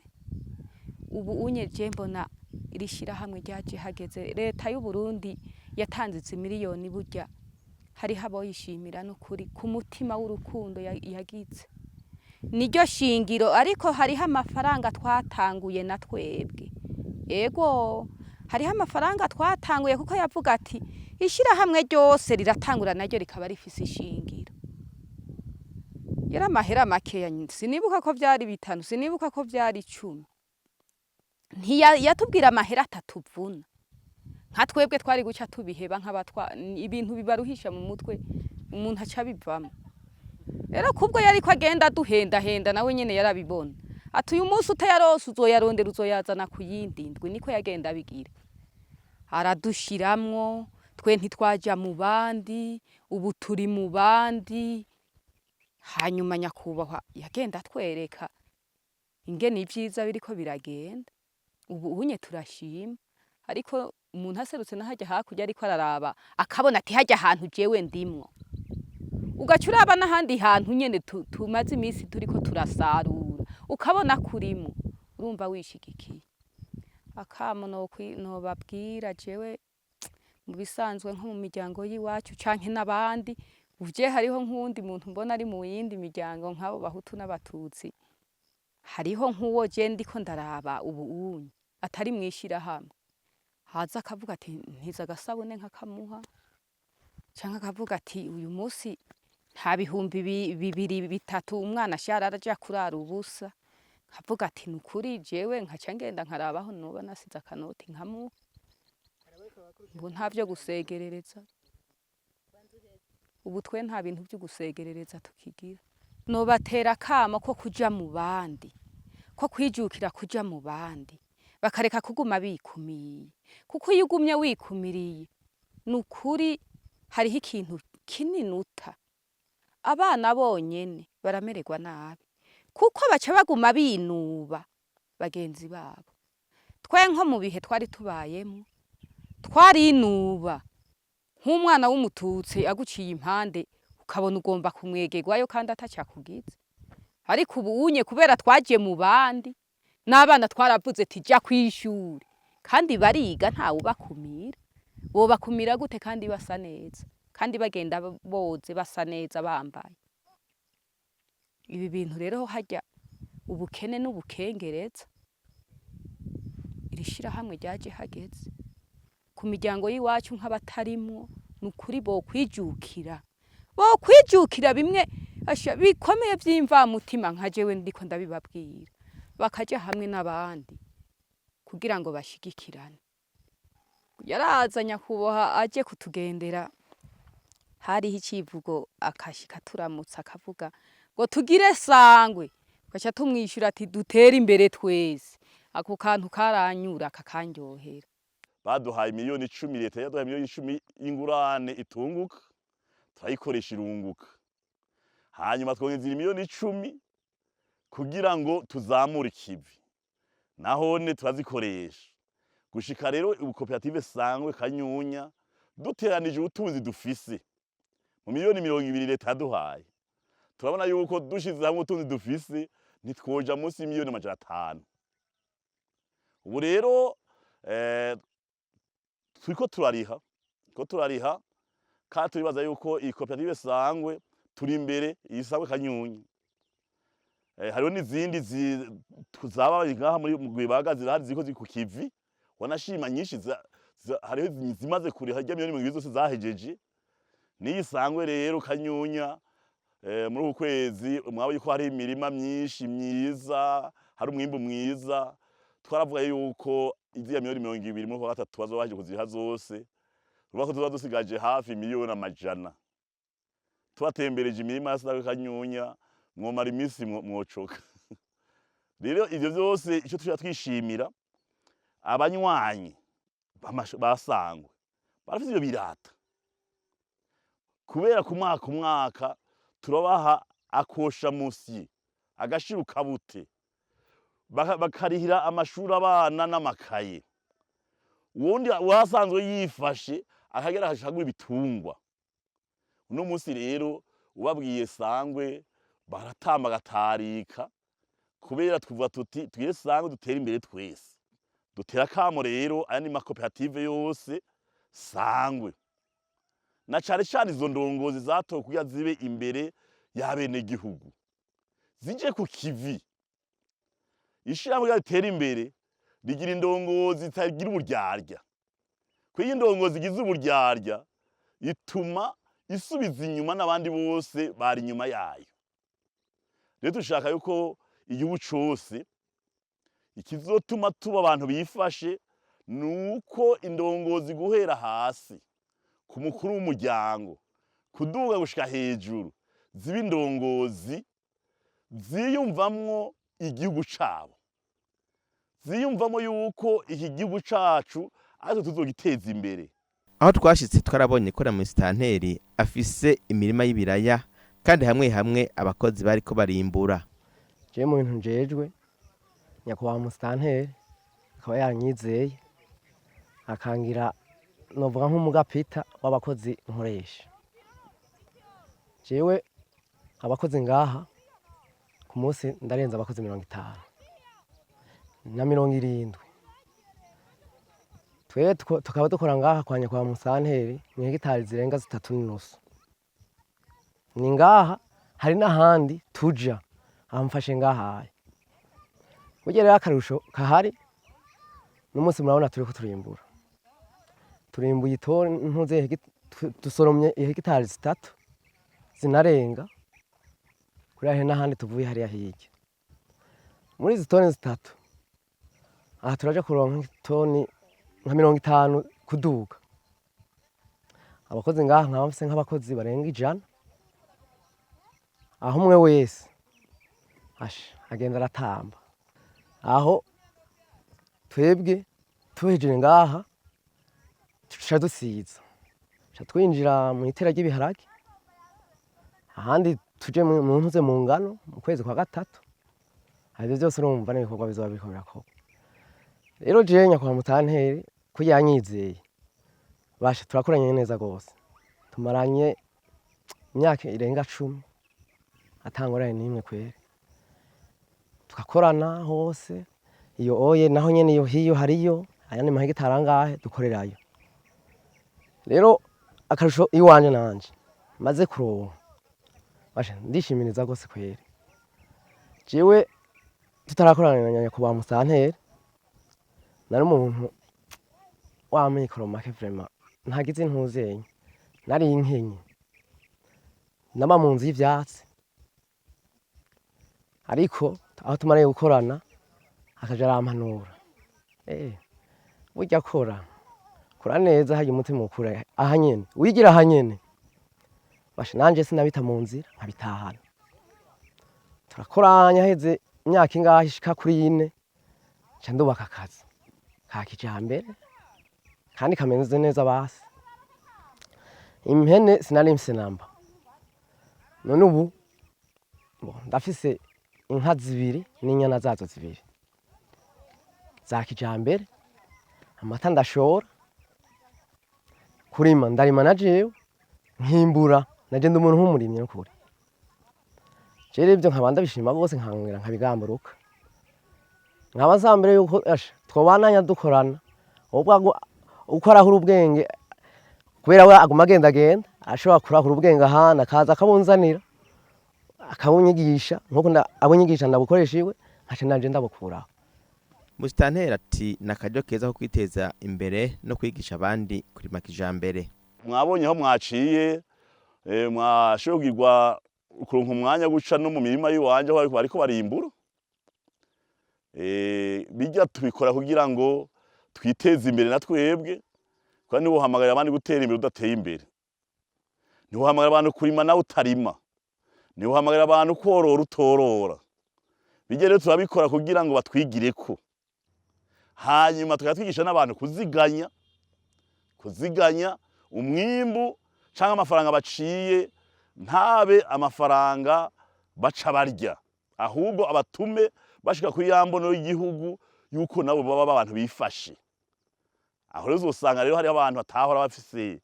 Ubu unye je mbona iri shirahamwe ryaje hageze. Leta y'Uburundi yatanze izi miliyoni burya hariho aboyishimira n'ukuri ku mutima w'urukundo yagize. Niryo shingiro ariko hariho amafaranga twatanguye na twebwe. Ego hariho amafaranga twatanguye kuko yavuga ati ishirahamwe ryose riratangura naryo rikaba rifise ishingiro. Yari amahera makeya sinibuka ko vyari 5, sinibuka ko vyari 10. Yatubwira amahera atatuvuna. Nka twebwe twari guca tubiheba nk'abatwa ibintu bibaruhisha mu mutwe umuntu aca abivamwo. Rero kubwo yariko agenda aduhendahenda nawe nyene yarabibona. Ati uyu munsi utayarose uzoyarondera uzoyazana ku yindi ndwi, niko yagenda abigira. Aradushiramwo, twe ntitwaja mu bandi, ubu turi mu bandi. Hanyuma nyakubahwa yagenda atwereka ingene ivyiza biriko biragenda. Ubu unye turashima, ariko umuntu aserutse naharya hakurya ariko araraba akabona ati harya hantu jewe ndimwo. Ugaca uraba n'ahandi hantu nyene tumaze imisi turiko turasarura, ukabona kurimwo, urumva wishigikiye. Akamo nobabwira jewe mu bisanzwe nko mu miryango y'iwacu canke n'abandi, uvye hariho nk'uwundi muntu mbona ari mu yindi miryango nk'abo Bahutu n'Abatutsi, hariho nk'uwo je ndiko ndaraba ubu unye atari mw'ishirahamwe, haza akavuga ati ntiza agasabune nkakamuha, canke akavuga ati uyu musi nta 2,000 3,000 umwana asharara aja kurara ubusa, nkavuga ati nukuri jewe nkaca ngenda nkaraba aho noba nasize akanoti nkamuha. Ubu nta vyo gusegerereza, ubu twe nta bintu vyo gusegerereza tukigira. Nobatera akamo ko kuja mu bandi, ko kwijukira kuja mu bandi, bakareka kuguma bikumiye, kuko iyo ugumye wikumiriye nukuri hariho ikintu kinini uta. Abana bonyene baramererwa nabi, kuko baca baguma binuba bagenzi babo. Twe nko mu bihe twari tubayemwo twarinuba, nk'umwana w'umututsi aguciye impande ukabona ugomba kumwegerwayo kandi atacakugize. Ariko ubu unye kubera twaje mu bandi, n'abana twaravuze ati ja kw'ishure, kandi bariga ntawubakumira. Wobakumira gute kandi basa neza, kandi bagenda boze basa neza bambaye. Ibi bintu rero harya ubukene n'ubukengereza, iri shirahamwe ryaje hageze ku miryango y'iwacu nk'abatarimwo. Ni ukuri bokwijukira, bokwijukira bimwe asha bikomeye vy'imvamutima, nka jewe ndiko ndabibabwira, bakaja hamwe n'abandi kugira ngo bashigikirane. Yaraza nyakubahwa aje kutugendera, hariho icivugo, akashika turamutsa akavuga ngo tugire sangwe, tugaca tumwishyura ati dutere imbere twese. Ako kantu karanyura, kakandyohera. Baduhaye miliyoni 10, leta yaduhaye miliyoni 10 y'ingurane itunguka, turayikoresha irunguka. Hanyuma twongeza miliyoni 10 kugira ngo tuzamure ikivi, nahone turazikoresha. Gushika rero ubu koperative Sangwe Kanyunya, duteranije ubutunzi dufise mu miliyoni 20 leta yaduhaye, turabona yuko dushize hamwe ubutunzi dufise ntitwoja munsi y'imiliyoni 500. Ubu rero turiko turariha, turiko turariha, kandi turibaza yuko iyi koperative Sangwe turi imbere, iyi Sangwe Kanyunya. Hariho n'izindi zaba ngaha muri Rwibaga, zirahari, ziriko ziri ku kivi, wanashima nyinshi hariho zimaze kuriha irya miliyoni 20 zose zahejeje. N'iyi Sangwe rero Kanyunya, muri uku kwezi mwabonye ko hari imirima myinshi myiza, hari umwimbu mwiza. Twaravuga yuko iziya miliyoni 20 muri kwa gatatu bazoba bahejeje kuziriha zose. Urumva ko tuzoba dusigaje hafi miliyoni 100. Tubatembereje imirima ya Sangwe Kanyunya, mwomara iminsi mwocoka. Rero ivyo vyose, ico tuja twishimira, abanywanyi basangwe barafise ivyo birata, kubera ku mwaka umwaka turabaha akosha musi agashirukabute, bakarihira amashuri abana n'amakaye. Uwundi wasanzwe yifashe akagera akagura ibitungwa. Uno munsi rero ubabwiye Sangwe baratamba agatarika, kubera tuvuga tuti tugire Sangwe dutere imbere twese. Dutera akamo rero aya ni makoperative yose Sangwe, na cane cane izo ndongozi zatowe kugira zibe imbere y'abenegihugu, zije ku kivi. Ishirahamwe kugira ritere imbere rigira indongozi zitagira uburyarya, kuko iyo indongozi igize uburyarya ituma isubiza inyuma n'abandi bose bari inyuma yayo. Rero dushaka yuko igihugu cose, ikizotuma tuba abantu bifashe nuko indongozi guhera hasi ku mukuru w'umuryango kuduga gushika hejuru ziba indongozi ziyumvamwo igihugu cabo, ziyumvamo yuko iki gihugu cacu aritwe tuzogiteza imbere. Aho twashitse twarabonye ko na musitanteri afise imirima y'ibiraya, kandi hamwe hamwe abakozi bariko barimbura. Jewe mu bintu njejwe, nyakubahwa musitanteri akaba yaranyizeye akangira novuga nk'umugapita w'abakozi nkoresha. Jewe abakozi ngaha ku munsi ndarenza abakozi 50 na 70. Twe tukaba dukora ngaha kwa nyakubahwa musitanteri mu hegitari zirenga 3.5. Ni ngaha, hari n'ahandi tuja amfashe ngahaye. Burya rero akarusho kahari n'umunsi murabona turiko turimbura, turimbuye itoni ntuze dusoromye hegitari 3 zinarenga kuri hari n'ahandi tuvuye hariya hirya. Muri izi toni 3 aha turaja kuronka itoni nka 50 kuduga. Abakozi ngaha nkaba mfise nk'abakozi barenga 100, aho umwe wese asha agenda aratamba. Aho twebwe tuhejeje ngaha tuca dusiza, tuca twinjira mu itera ry'ibiharage, ahandi tuje mu ntuze mu ngano mu kwezi kwa gatatu. Ivyo vyose urumva n'ibikorwa bizoba biriko birakorwa. Rero jewe nyakubahwa mutanteri ko yanyizeye, basha turakoranye neza gose, tumaranye imyaka irenga 10 ata ngorane n'imwe kweri, tugakorana hose. Iyo oye naho nyene iyo hiyo hariyo ayandi mahegitari angahe dukorerayo. Rero akarusho iwanje nanje maze kuronka, basha ndishimiriza gose kweri. Jewe tutarakorana na nyakubahwa musanteri, nari umuntu w'amikoro make vraiment, ntagize intuzenya, nari nkenye, naba mu nzu y'ivyatsi. Ariko aho tumaranye gukorana akaja arampanura, burya kora kora neza, harya umutima ukura aha nyene, wigira aha nyene. Basha nanje sinabita mu nzira nkabitahana. Turakoranya, heze imyaka ingahe ishika kuri ine, nca ndubaka akazi ka kijambere kandi kameze neza. Basi impene sinari mfise namba, none ubu bo, ndafise inka zibiri n'inyana zazo zibiri za kijambere. Amata ndashora, kurima ndarima na jewe nkimbura, naje ndi umuntu w'umurimyi n'ukuri. Jewe ivyo nkaba ndabishima gose, nkongera nkabigamburuka, nkaba nsaba mbere yuko asha twobananya dukorana. Ubwo uko arahura ubwenge, kubera we aguma agendagenda, ashobora kurahura ubwenge ahandi akaza akabunzanira, akabunyigisha nkuko abunyigisha ndabukoresha iwe, nkaca nanje ndabukuraho. Musitanteri ati ni akaryo keza ko kwiteza imbere no kwigisha abandi kurima kijambere. Mwabonye aho mwaciye, mwashoboye kugirwa kuronka umwanya guca no mu mirima y'iwanje aho bariko barimbura. Bijya tubikora kugira ngo twiteze imbere na twebwe, kandi ntiwohamagarira abandi gutera imbere udateye imbere, ntiwohamagarira abantu kurima nawe utarima, ntiwohamagarira abantu korora utorora. Bijya rero turabikora kugira ngo batwigireko, hanyuma tukaba twigisha n'abantu kuziganya, kuziganya umwimbu canke amafaranga baciye, ntabe amafaranga baca barya, ahubwo abatume bashika kuri ya mbono y'igihugu yuko nabo baba abantu bifashe. Aho rero uzosanga rero hariho abantu batahora bafise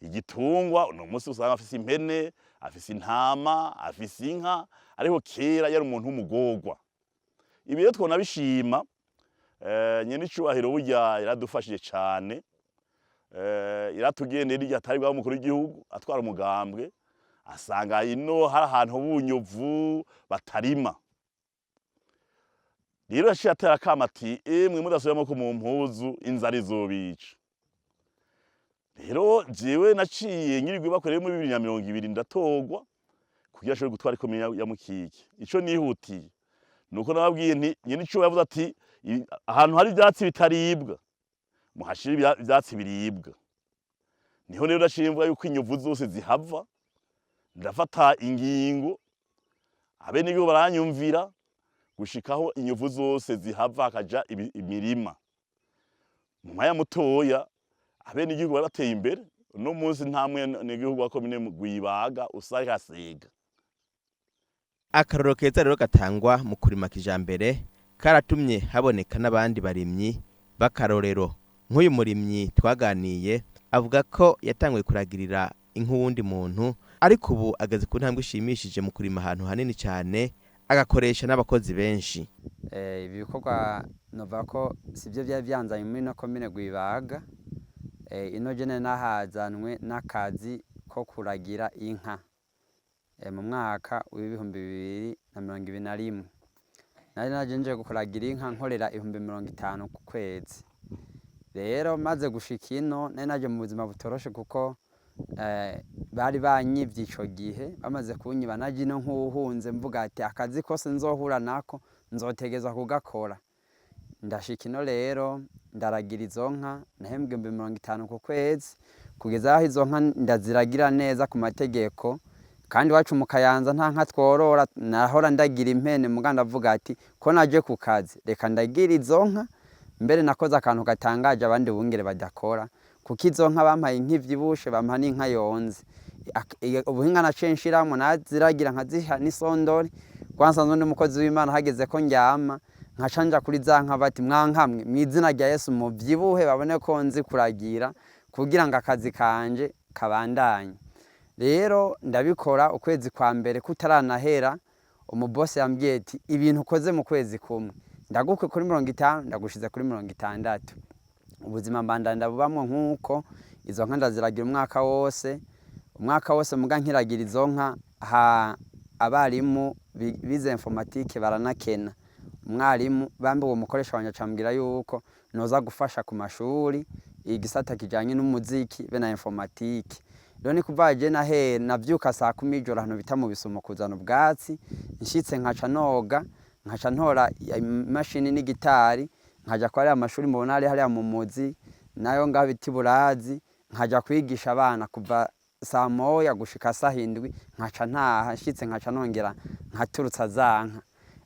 igitungwa, uno munsi usanga afise impene, afise intama, afise inka, ariko kera yari umuntu w'umugorwa. Ibi rero twona bishima. Nyene icubahiro burya yaradufashije cane, yaratugendeye n'igihe atari bwaba umukuru w'igihugu, atwara umugambwe, asanga ino hari ahantu h'ubunyovu batarima. Rero yaciye atera akamo ati: "Emwe, mudasubiye amaboko mu mpuzu, inzara izobica." Rero jewe naciye nyirirwa ibakwe rero muri 2020 ndatorwa kugira ashobore gutwara ikomine ya Mukike. Ico nihutiye nuko nababwiye nti nyene ico yavuze ati ahantu hari ivyatsi bitaribwa muhashire ivyatsi biribwa. Niho rero naciye mvuga yuko inyovu zose zihava, ndafata ingingo, abenegihugu baranyumvira, gushikaho inyovu zose zihava hakaja imirima. Mu mwanya mutoya abenegihugu bari bateye imbere. Uno munsi nta mwenegihugu wa komine Rwibaga usanga asega. Akarorero keza rero gatangwa mu kurima kijambere karatumye haboneka n'abandi barimyi b'akarorero. Nk'uyu murimyi twaganiye avuga ko yatanguye kuragirira inka uwundi muntu, ariko ubu ageze ku ntambwe ishimishije mu kurima ahantu hanini cyane, agakoresha n'abakozi benshi. Ibi bikorwa novuga ko sivyo vyari vyanzanye muri ino komine Rwibaga. Ino jene nahazanwe n'akazi ko kuragira inka mu mwaka w'2021. Nari naje nje kuragira inka nkorera 50,000 ku kwezi. Rero maze gushika ino, nari naje mu buzima butoroshe, kuko bari banyivye ico gihe. Bamaze kunyiba, naje ino nk'uwuhunze, mvuga ati akazi kose nzohura nako nzotegerezwa kugakora. Ndashika ino rero ndaragira izo nka, nahembwa 50,000 ku kwezi, kugeza aho izo nka ndaziragira neza ku mategeko. Kandi iwacu mu Kayanza nta nka tworora, nahora ndagira impene, muga ndavuga ati ko naje ku kazi reka ndagira izo nka. Mbere nakoze akantu gatangaje abandi bungere badakora, kuko izo nka bampaye inka ivyibushe, bampa n'inka yonze. Ubuhinga naciye nshiramwo, naziragira nkaziha n'isondori, kuko nsanzwe ndi umukozi w'Imana. Hageze ko ndyama, nkaca nja kuri za nka bati: "Mwankamwe, mw'izina rya Yesu muvyibuhe, babone ko nzi kuragira, kugira ngo akazi kanje kabandanye." Rero ndabikora, ukwezi kwa mbere kutaranahera, umubosi yambwiye ati: "Ibintu ukoze mu kwezi kumwe, ndagukwe kuri 50, ndagushize kuri 60." Ubuzima mbandanya ndabubamwo nk'uko. Izo nka ndaziragira umwaka wose, umwaka wose. Muga nkiragira izo nka ha abarimu. bize informatique baranakena. Umwarimu bambe uwo mukoresha wanje acambwira yuko noza gufasha ku mashuri igisata kijanye n'umuziki be na informatique. Rero ni kuva je nahe navyuka saa 10 y'ijoro ahantu bita mu Bisumo kuzana ubwatsi, nshitse nkaca noga, nkaca ntora imashini n'igitari, nkaja kwa ariya mashuri mubona ari hariya mu Muzi nayo ngaho bita Iburazi, nkaja kwigisha abana kuva saa 1 gushika saa 7, nkaca ntaha. Nshitse nkaca nongera nkaturutsa za nka.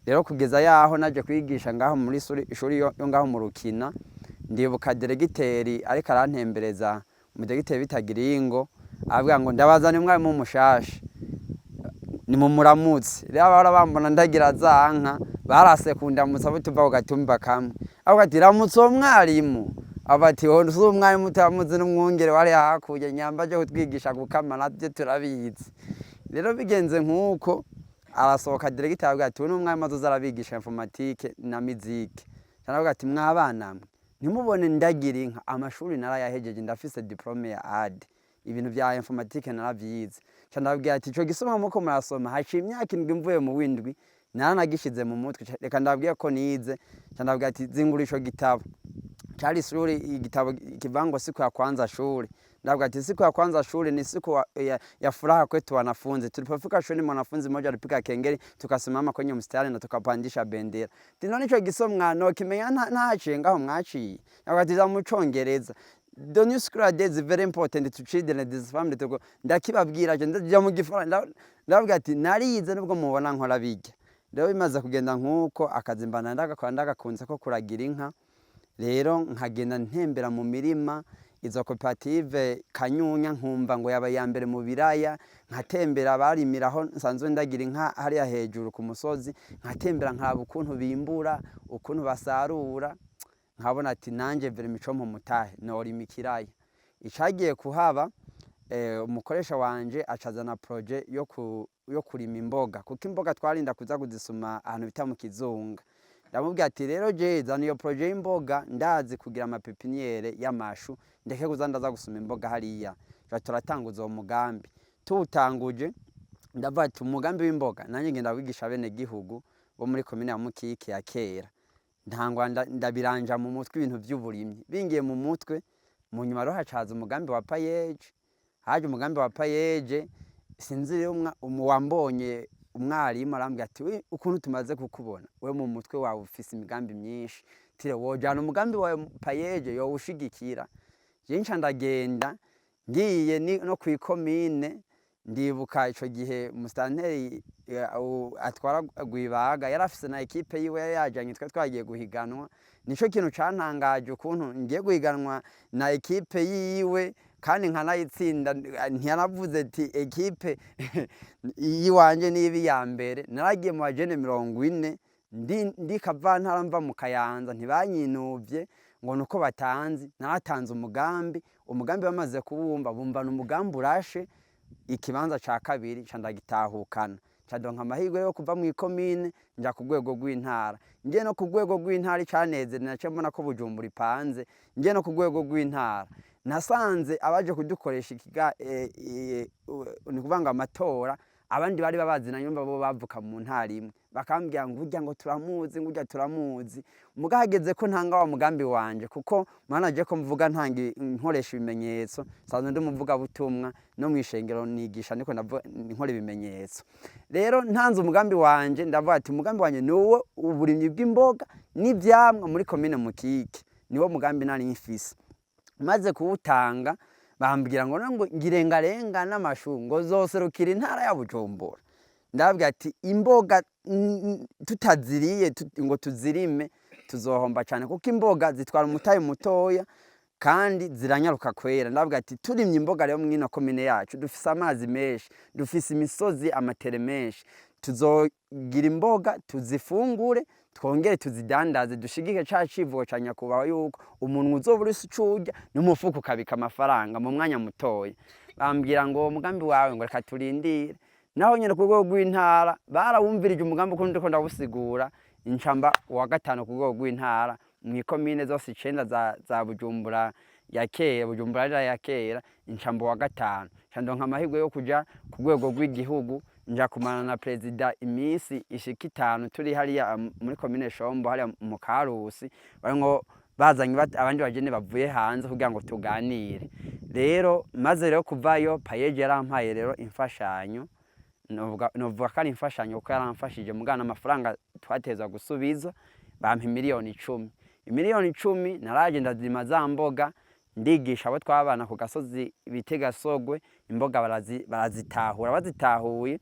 Rero kugeza yaho naje kwigisha ngaho muri ishuri yo ngaho mu Rukina, ndibuka diregiteri ariko arantembereza, umudiregiteri bita Giringo, avuga ngo ndabazana umwarimu mushasha nimumuramutse. Rero abahora bambona ndagira za nka barase kundamutsa bo tuva ku gatumba kamwe, avuga ati ramutse uwo mwarimu, avuga ati wowe si umwarimu utamuzi n'umwungere wari hakurya nyamba aje kutwigisha gukama navyo turabizi. Rero bigenze nk'uko arasohoka diregiteri avuga ati uyu ni umwarimu azoza arabigisha informatique na musique. Aravuga ati mwabana mwe ntimubone ndagira inka, amashuri narayahejeje, ndafise diplome ya AD, ibintu vya informatique naravyize. Ca ndababwira ati ico gisoma muko murasoma haciye imyaka 7 mvuye mu w'indwi naranagishize mu mutwe, reka ndababwire ko nize. Ca ndababwira ati zingura ico gitabo, cari ishuri igitabo kivuga ngo siku ya kwanza shule. Ndababwira ati siku ya kwanza shule ni siku ya furaha kwetu wanafunzi. Tulipofika shuleni mwanafunzi mmoja alipiga kengele, tukasimama kwenye mstari na tukapandisha bendera. Ati none ico gisomwa nokimenya ntaciye ngaho mwaciye? Ndababwira ati za mu Congereza. The new school day is very important to children this family to go. Ndakibabwira je ndaja mu Gifaransa, ndababwira ati narize nubwo mubona nkora bijya. Rero bimaze kugenda nkuko akazi mbana ndagakora ndagakunze ko kuragira inka. Rero nkagenda ntembera mu mirima izo koperative Kanyunya, nkumva ngo yaba ya mbere mu biraya, nkatembera barimiraho nsanzwe ndagira inka hariya hejuru ku musozi, nkatembera nkaraba ukuntu bimbura, ukuntu basarura, nkabona ati nanje vere mico mu mutahe norima ikiraya. Icagiye kuhaba, umukoresha wanje acazana projet yo kurima imboga, kuko imboga twarinda kuza kuzisuma ahantu bita mu Kizunga. Ndamubwira ati rero je zana iyo projet y'imboga, ndazi kugira amapepiniere y'amashu, ndeke kuza ndaza gusuma imboga hariya. Turatanguza uwo mugambi, tuwutanguje ndavuga ati umugambi w'imboga nanjye ngenda wigisha bene gihugu bo muri komine ya Mukike ya kera. Ntangwa ndabiranja mu mutwe ibintu by'uburimyi bingiye mu mutwe. Mu nyuma rero hacaza umugambi wa payeje, haje umugambi wa payeje, sinzi rero wambonye umwarimu arambwira ati we ukuntu tumaze kukubona we mu mutwe wawe ufise imigambi myinshi, tire wojana umugambi wa payeje yowushigikira. Je nca ndagenda ngiye no kw'ikomine. Ndibuka ico gihe musitanteri atwara Rwibaga yarafise na ekipe yiwe yari yajanye, twe twagiye guhiganwa. Nico kintu cantangaje ukuntu ngiye guhiganwa na ekipe yiwe kandi nkanayitsinda. Ntiyanavuze ati ekipe yiwanje niba iya mbere. Naragiye mu bajene 40 ndi kavantara mva mu Kayanza, ntibanyinuvye ngo nuko batanzi. Naratanze umugambi, umugambi bamaze kuwumva bumva umugambi urashe. Ikibanza ca kabiri ca ndagitahukana, ca ndonka amahirwe yo kuva mw'ikomine nja ku rwego rw'intara. Ngiye no ku rwego rw'intara icanezere naciye mbona ko Bujumbura ipanze. Ngiye no ku rwego rw'intara nasanze abaje kudukoresha ni ukuvuga ngo amatora, abandi bari babazinanye bo bavuka mu ntara imwe, bakambwira ngo urya ngo turamuzi, ngo urya turamuzi. Muga hageze ko ntanga wa mugambi wanje, kuko mwana je ko mvuga ntanga nkoresha ibimenyetso, nsanzwe ndi umuvugabutumwa no mw'ishengero nigisha niko nkora ibimenyetso. Rero ntanze umugambi wanje ndavuga ati umugambi wanje ni uwo uburimyi bw'imboga n'ivyamwa muri komine Mukike, niwo mugambi nari mfise. Maze kuwutanga bambwira ngo ngo ngirengarenga n'amashu ngo zoserukira intara ya Bujumbura. Ndababwira ati imboga tutaziriye ngo tuzirime tuzohomba cyane, kuko imboga zitwara umutahe mutoya kandi ziranyaruka kwera. Ndababwira ati turimye imboga rero mwino komine yacu dufise amazi menshi, dufise imisozi amatere menshi, tuzogira imboga tuzifungure twongere tuzidandaze, dushigike ca civugo ca nyakubahwa yuko umuntu uzobura ico urya n'umufuko ukabika amafaranga mu mwanya mutoya. Bambwira ngo uwo mugambi wawe ngo reka turindire. Naho nyene ku rwego rw'intara barawumvirije umugambi ukuntu ndiko ndawusigura, incamba uwa 5 ku rwego rw'intara mw'ikomine zose 9 za Bujumbura ya kera, Bujumbura ya kera, incamba uwa 5. Nca ndonka amahirwe yo kuja ku rwego rw'igihugu. Nja kumana na perezida iminsi ishika 5 turi hariya muri komine Shombo, hariya mu Karusi, barimwo bazanye abandi bajene bavuye hanze kugira ngo tuganire. Rero maze rero kuvayo, PAEEJ yarampaye rero imfashanyo. Novuga ko ari imfashanyo kuko yaramfashije mugana amafaranga twateza gusubiza. Bampa 10 miliyoni. 10 miliyoni naraje ndazima za mboga, ndigisha abo twabana ku gasozi bita Gasogwe imboga, barazitahura. Bazitahuye,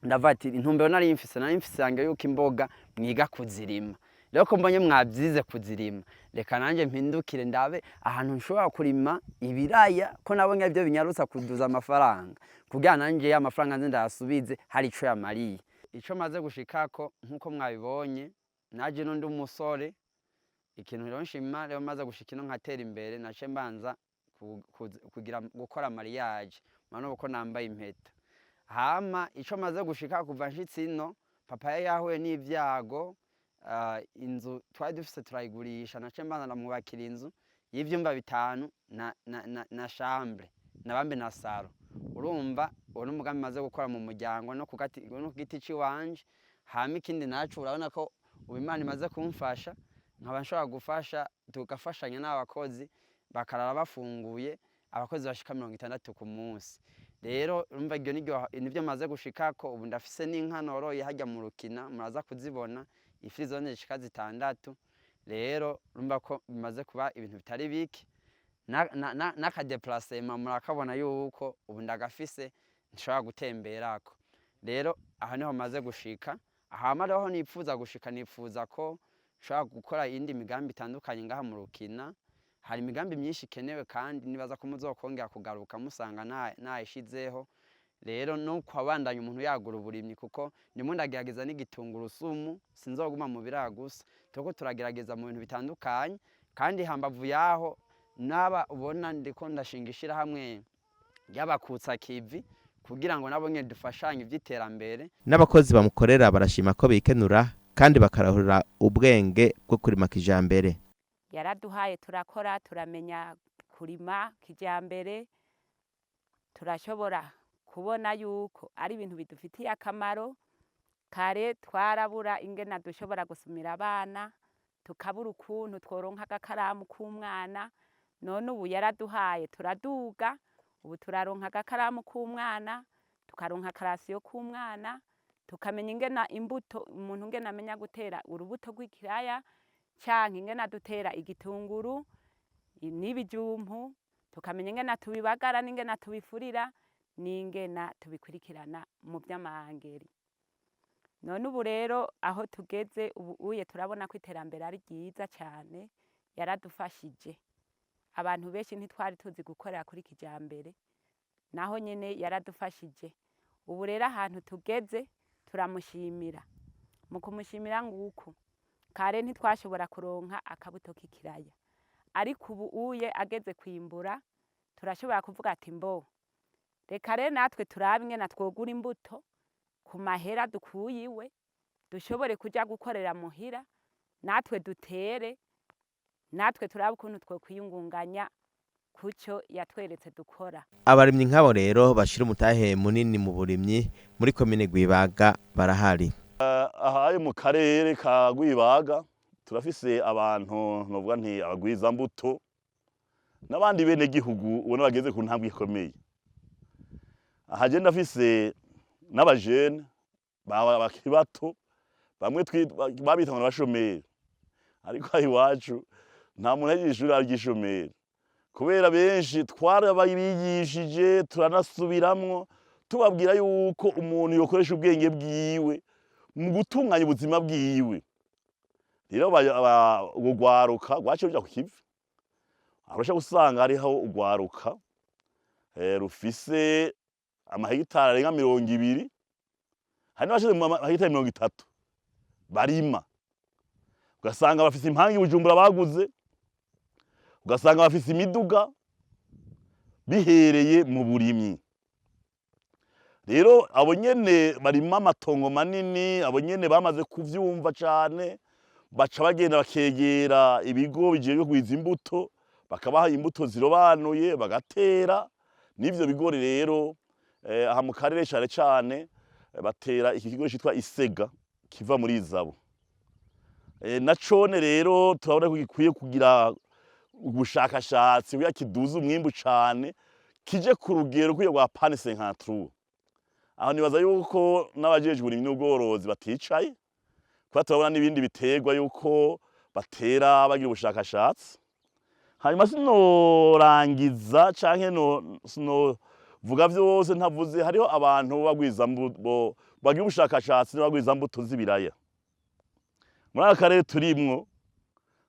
ndavuga ati intumbero nari mfise yange yuko imboga mwiga kuzirima. Rero ko mbonye mwabyize kuzirima, reka nanjye mpindukire ndabe ahantu nshobora kurima ibiraya, ko nabonye ibyo binyarutsa kuduza amafaranga, kugira nanjye ya mafaranga nze ndayasubize hari ico yamariye. Ico maze gushikako, nk'uko mwabibonye, naje n'undi umusore. Ikintu rero nshima rero, maze gushika ino nkatera imbere, nace mbanza kugira gukora mariage, murabona ko nambaye impeta. Hama ico maze gushika kuva nshitse ino, papa yari yahuye n'ivyago, inzu twari dufise turayigurisha. Nace mbanza ndamwubakira inzu y'ivyumba 5 na chambre nabambe na salon. Urumva uwo n'umugambi maze gukora mu muryango no ku giti ciwanje. Hama ikindi naco, urabona ko ubu Imana imaze kumfasha, nkaba nshobora gufasha, tugafashanya n'abakozi bakarara bafunguye, abakozi bashika 60 ku munsi. Rero urumva iryo nivyo maze gushikako. Ubu ndafise n'inka noroye harya mu Rukina, muraza kuzibona, ifirizone zishika 6. Rero urumva ko bimaze kuba ibintu bitari bike. N'aka déplacement murakabona yuko ubu ndagafise, nshobora gutemberako. Rero aho niho maze gushika. Hama rero aho nipfuza gushika, nipfuza ko nshobora gukora iyindi migambi itandukanye ngaha mu Rukina. Hari imigambi myinshi ikenewe, kandi nibaza ko muzokongera kugaruka musanga nayishizeho. Rero no kwabandanya umuntu yagura uburimyi, kuko ndimo ndagerageza n'igitungurusumu, sinzoguma mu biraya gusa, turiko turagerageza mu bintu bitandukanye. Kandi hambavu yaho, naba ubona ndiko ndashinga ishirahamwe ry'abakutsa kivi, kugira ngo nabo nyene dufashanye ivy'iterambere. N'abakozi bamukorera barashima ko bikenura kandi bakarahurira ubwenge bwo kurima kijambere. Yaraduhaye turakora, turamenya kurima kijambere, turashobora kubona yuko ari ibintu bidufitiye akamaro. Kare twarabura ingena dushobora gusumira abana, tukabura ukuntu tworonka agakaramu k'umwana. None ubu yaraduhaye turaduga, ubu turaronka agakaramu k'umwana, tukaronka ka ration k'umwana, tukamenya ingena imbuto, umuntu ingena amenya gutera urubuto rw'ikiraya canke ingena dutera igitunguru n'ibijumpu, tukamenya ingena tubibagara n'ingena tubifurira n'ingena tubikurikirana mu vy'amangeri. None ubu rero aho tugeze ubu uye, turabona ko iterambere ari ryiza cane. Yaradufashije, abantu benshi ntitwari tuzi gukorera kuri kijambere, naho nyene yaradufashije. Ubu rero ahantu tugeze turamushimira. Mu kumushimira nguku, kare ntitwashobora kuronka akabuto k'ikiraya, ariko ubu uye ageze kwimbura, turashobora kuvuga ati mbo reka rero natwe turabe ingene twogura imbuto ku mahera dukuye iwe, dushobore kuja gukorera muhira, natwe dutere, natwe turabe ukuntu twokwiyungunganya kuco yatweretse dukora. Abarimyi nk'abo rero bashira umutahe munini mu burimyi muri komine Rwibaga barahari. Ahaye mu karere ka Rwibaga turafise abantu novuga nti abagwizambuto n'abandi bene gihugu ubona bageze ku ntambwe ikomeye. Aha je ndafise n'abajene bakiri bato, bamwe babita ngo n'abashomeri, ariko aha iwacu nta muntu ahejeje ishuri arya ishomeri, kubera benshi twarabigishije, turanasubiramwo tubabwira yuko umuntu yokoresha ubwenge bwiwe mu gutunganya ubuzima bwiwe. Rero urwo rwaruka rwaciye ruja ku kivi. Aho usanga hariho urwaruka rufise amahegitari arenga 20, hari n'abashize mu mahegitari 30 barima, ugasanga bafise impangu i Bujumbura baguze, ugasanga bafise imiduga bihereye mu burimyi. Rero abo nyene barima amatongo manini, abo nyene bamaze kuvyumva cane, baca bagenda bakegera ibigo bijejwe kugwiza imbuto, bakabaha imbuto zirobanuye, bagatera n'ivyo bigori. Rero aha mu karere cane cane Batera iki kigo citwa isega kiva muri izabo. Na cone rero turabona ko gikwiye kugira ubushakashatsi kugira kiduze umwimbu cane, kije ku rugero kwiye rwa PAN 53. Aho nibaza yuko n'abajejwe uburimyi n'ubworozi baticaye, kuba turabona n'ibindi biterwa yuko batera bagira ubushakashatsi. Hanyuma sinorangiza canke no sinovuga vyose ntavuze hariho abantu bagira ubushakashatsi n'abagwizambuto z'ibiraya. Muri aka karere turimwo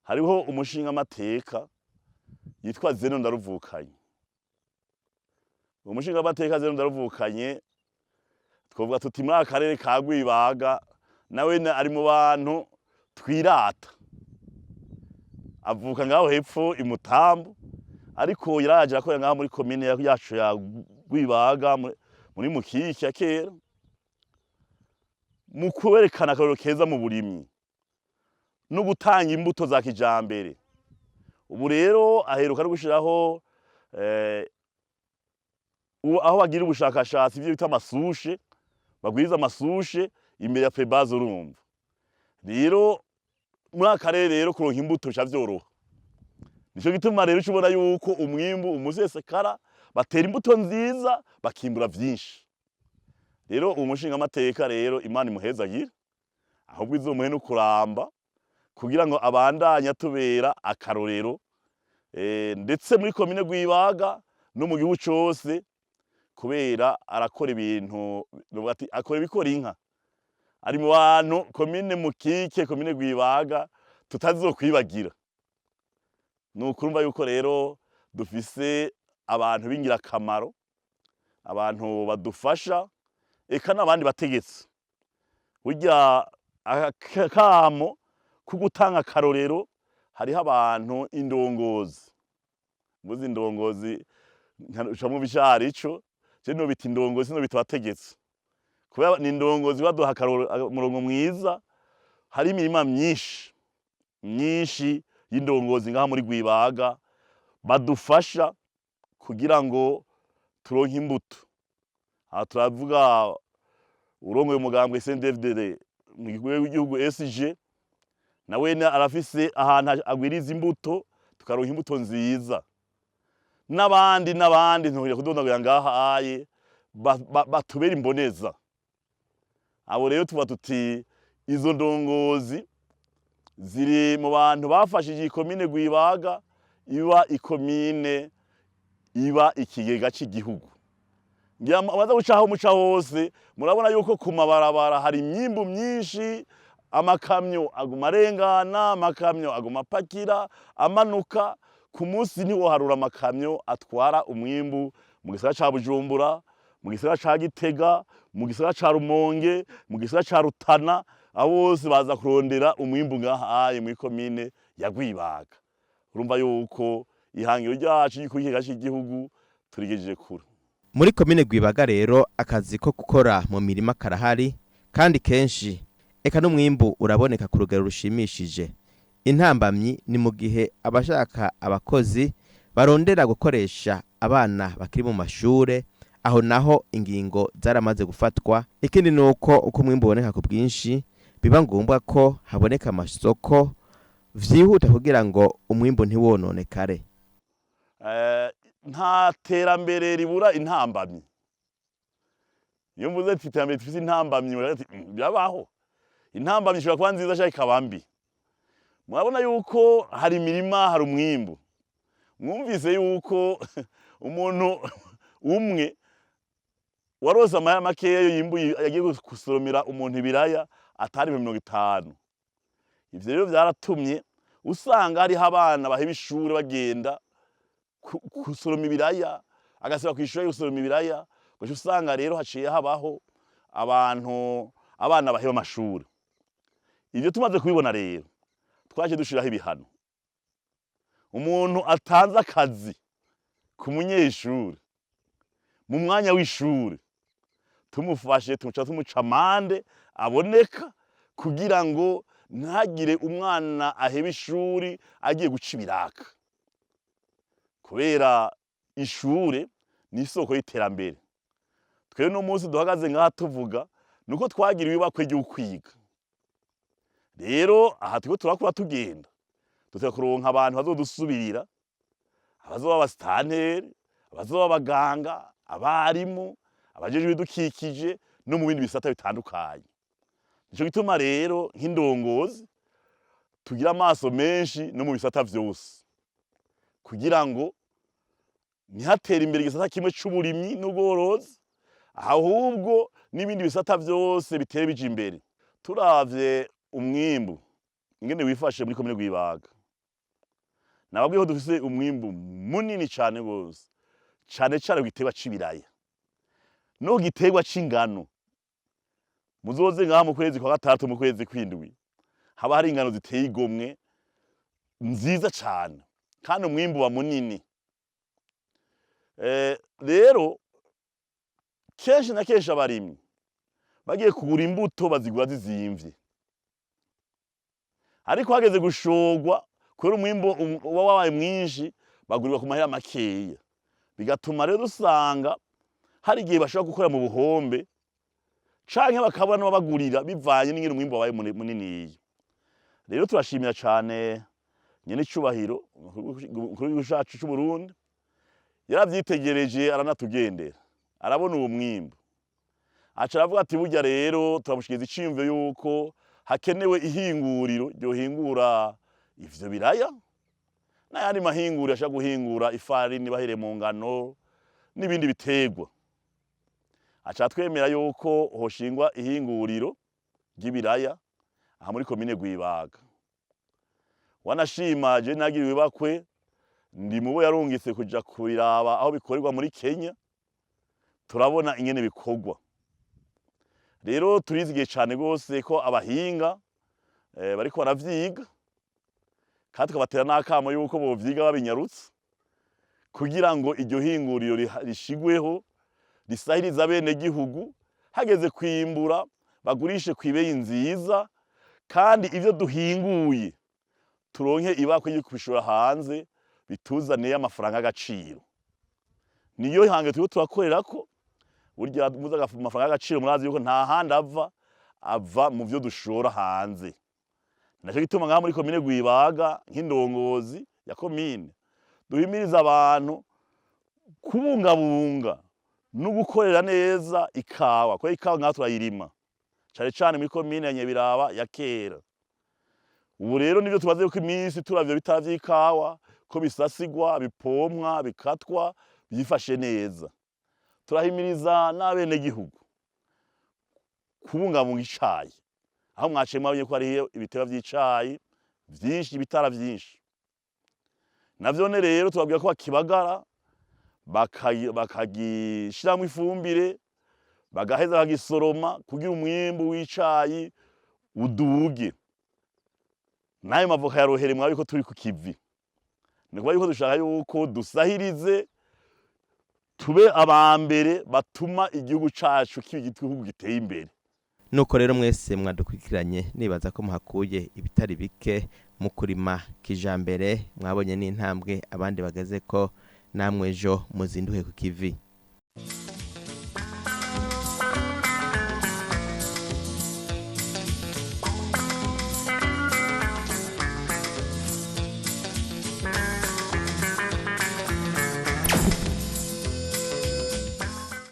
hariho umushingamateka yitwa Zeno Ndaruvukanye. Umushingamateka Zeno Ndaruvukanye, twovuga tuti muri aka karere ka Rwibaga nawe ari mu bantu twirata. Avuka ngaho hepfo i Mutambu, ariko yaraje akorera ngaho muri komine yacu ya Rwibaga, muri Mukiki ya kera, mu kwerekana akarorero keza mu burimyi no gutanga imbuto za kijambere. Ubu rero aheruka no gushiraho aho bagira ubushakashatsi, ivyo bita ama souches, bagwiza ama souches imbere ya Febaze. Urumva rero muri aka karere rero kuronka imbuto bica vyoroha. Nico gituma rero uca ubona yuko umwimbu umusesekara, batera imbuto nziza bakimbura vyinshi. Rero uwo mushingamateka rero, Imana imuhezagire, ahubwo izomuhe no kuramba kugira ngo abandanye atubera akarorero, ndetse muri komine Rwibaga no mu gihugu cose, kubera arakora ibintu, novuga ati akora ibikora inka. Ari mu bantu komine Mukike, komine Rwibaga tutazokwibagira. Ni ukurumva yuko rero dufise abantu b'ingirakamaro, abantu badufasha, eka n'abandi bategetsi. Burya akamo ko gutanga akarorero, hariho abantu indongozi. Mvuze indongozi uca mwumva icarico. Je nobita indongozi, nobita abategetsi, kubera ni indongozi baduha umurongo mwiza. Hari imirima myinshi myinshi y'indongozi ngaha muri Rwibaga badufasha kugira ngo turonke imbuto. Aha turavuga urongoye umugambwe CNDD-FDD mu w'igihugu SG, nawene arafise ahantu agwiriza imbuto, tukaronka imbuto nziza, n'abandi n'abandi ntohira kudondagura ngaha aye batubera imboneza. Abo rero tuba tuti izo ndongozi ziri mu bantu bafashije ikomine Rwibaga iba ikomine, iba ikigega c'igihugu. Ngira amaze gucaho muca hose murabona yuko ku mabarabara hari imyimbu myinshi, amakamyo aguma arengana, amakamyo aguma apakira amanuka. Ku munsi ntiwoharura amakamyo atwara umwimbu mu gisagara ca Bujumbura, mu gisagara ca Gitega, mu gisagara ca Rumonge, mu gisagara ca Rutana. Abo bose baza kurondera umwimbu ngaha aye muri komine ya Rwibaga. Urumva yuko ihangiro ryacu ry'ikigega c'igihugu turigejeje kure. Muri komine Rwibaga rero akazi ko gukora mu mirima karahari kandi kenshi, eka n'umwimbu uraboneka ku rugero rushimishije. Intambamyi ni mu gihe abashaka abakozi barondera gukoresha abana bakiri mu mashure. Aho naho ingingo zaramaze gufatwa. Ikindi ni uko uko umwimbu uboneka ku bwinshi, biba ngombwa ko haboneka amasoko vyihuta kugira ngo umwimbu ntiwononekare. Nta terambere ribura intambamyi. Iyo mvuze ati iterambere rifise intambamyi, muravuga ati "Birabaho." Intambamyi ishobora kuba nziza canke ikaba mbi. Murabona yuko hari imirima, hari umwimbu. Mwumvise yuko umuntu umwe warose amahera makeya yimbuye yagiye gusoromera umuntu ibiraya atari 50,000. Ivyo rero vyaratumye usanga hariho abana baheba ishure bagenda gusoroma ibiraya, agasiba kw'ishure gusoroma ibiraya. Ugaca usanga rero haciye habaho abantu, abana baheba amashure. Ivyo tumaze kubibona rero, twaciye dushiraho ibihano. Umuntu atanze akazi ku munyeshure mu mwanya w'ishure, tumufashe tumuca tumuca amande aboneka, kugira ngo ntagire umwana aheba ishuri agiye guca ibiraka, kubera ishure ni isoko y'iterambere. Twebwe no munsi duhagaze ngaha tuvuga Nuko twagira ibibakwe ryo kwiga. Rero aha turiko turakura tugenda, duteka kuronka abantu bazodusubirira, abazoba abasitanteri, abazoba abaganga, abarimu, abajejwe ibidukikije no mu bindi bisata bitandukanye. Nico gituma rero nk'indongozi tugira amaso menshi no mu bisata vyose, kugira ngo ntihatere imbere igisata kimwe c'uburimyi n'ubworozi, ahubwo n'ibindi bisata vyose bitere bija imbere. Turavye umwimbu ingene wifashe muri komine Rwibaga, nababwiye ko dufise umwimbu munini cane gose, cane cane ku giterwa c'ibiraya no ku giterwa c'ingano. Muzoze ngaha mu kwezi kwa gatandatu, mu kwezi kw'indwi, haba hari ingano ziteye igomwe, nziza cane, kandi umwimbu uba munini. Rero kenshi na kenshi abarimyi bagiye kugura imbuto bazigura zizimvye, ariko hageze gushorwa, kubera umwimbu uba wabaye mwinshi, bagurirwa ku mahera makeya. Bigatuma rero usanga hari igihe bashobora gukora mu buhombe canke bakabura n'ababagurira, bivanye n'ingene umwimbu wabaye muniniya. Rero turashimira cane nyene icubahiro umukuru w'igihugu cacu c'Uburundi, yaravyitegereje, aranatugendera, arabona uwo mwimbu, aca aravuga ati: "Burya rero turamushikiriza iciyumviro yuko hakenewe ihinguriro ryohingura ivyo biraya n'ayandi mahinguriro ashobora guhingura ifarini bahereye mu ngano n'ibindi biterwa." Aca atwemera yuko hoshingwa ihinguriro ry'ibiraya aha muri komine Rwibaga. Wanashima je nagiriwe ibakwe, ndi mubo yarungitse kuja kubiraba aho bikorerwa muri Kenya, turabona ingene bikorwa. Rero turizigiye cane gose ko abahinga bariko baravyiga, kandi tukabatera n'akamo yuko bovyiga babinyarutse kugira ngo iryo hinguriro rishigweho, risahirize abenegihugu, hageze kwimbura bagurishe kw'ibeyi nziza, kandi ivyo duhinguye turonke ibakwe ryo kubishora hanze, bituzaniye amafaranga y'agaciro. Niyo hange turiko turakorerako. Burya muzi amafaranga y'agaciro, murazi yuko nta handi ava, ava mu vyo dushora hanze. Naco gituma ngaha muri komine Rwibaga, nk'indongozi ya komine, duhimiriza abantu kubungabunga no gukorera neza ikawa, kuko ikawa ngaha turayirima cane cane muri komine ya Nyabiraba ya kera. Ubu rero nivyo tumaze ko iminsi turavye bitara vy'ikawa ko bisasigwa, bipomwa, bikatwa, byifashe neza. Turahimiriza n'abenegihugu kubungabunga icayi, aho mwaciye mwabonye ko hariho ibiterwa vy'icayi vyinshi, ibitara vyinshi. Navyone rero tubabwira ko bakibagara, bakagishiramwo ifumbire, bagaheza bakagisoroma kugira umwimbu w'icayi uduge. N'ayo mavoka ya Rohere, mwabi ko turi ku kivi, ni ukuvuga yuko dushaka yuko dusahirize, tube abambere batuma igihugu cacu kiba igihugu giteye imbere. Nuko rero mwese mwadukurikiranye, nibaza ko muhakuye ibitari bike mu kurima kijambere. Mwabonye n'intambwe abandi bageze ko, namwe ejo muzinduke ku kivi.